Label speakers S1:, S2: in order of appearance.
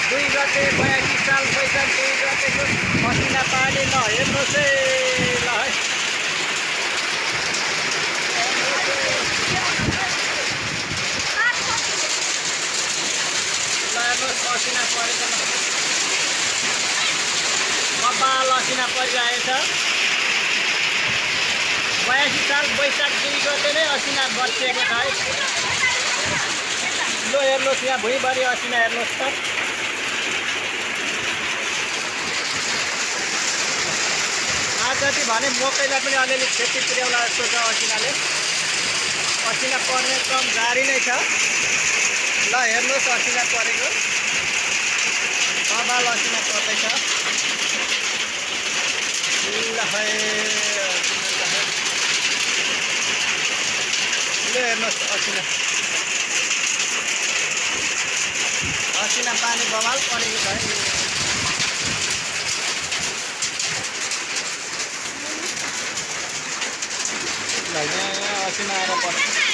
S1: 2 गते 82 साल वैशाख 2 गतेको असिना पानी ल हेर्नुहोस् है ल है हेर्नुहोस् असिना परेको कपाल असिना परिरहेको छ 82 साल वैशाख 2 गते नै असिना बर्सिएको छ है ल हेर्नुहोस् यहाँ भुइँभरि असिना हेर्नुहोस् त जति भने मकैलाई पनि अलिअलि क्षति पुर्याउला जस्तो छ असिनाले असिना पर्ने क्रम जारी नै छ ल हेर्नुहोस् असिना परेको कपाल असिना पर्दैछ ल हेर्नुहोस् असिना पानी बवाल परेको छ है यहाँ असिना आएर पर्छ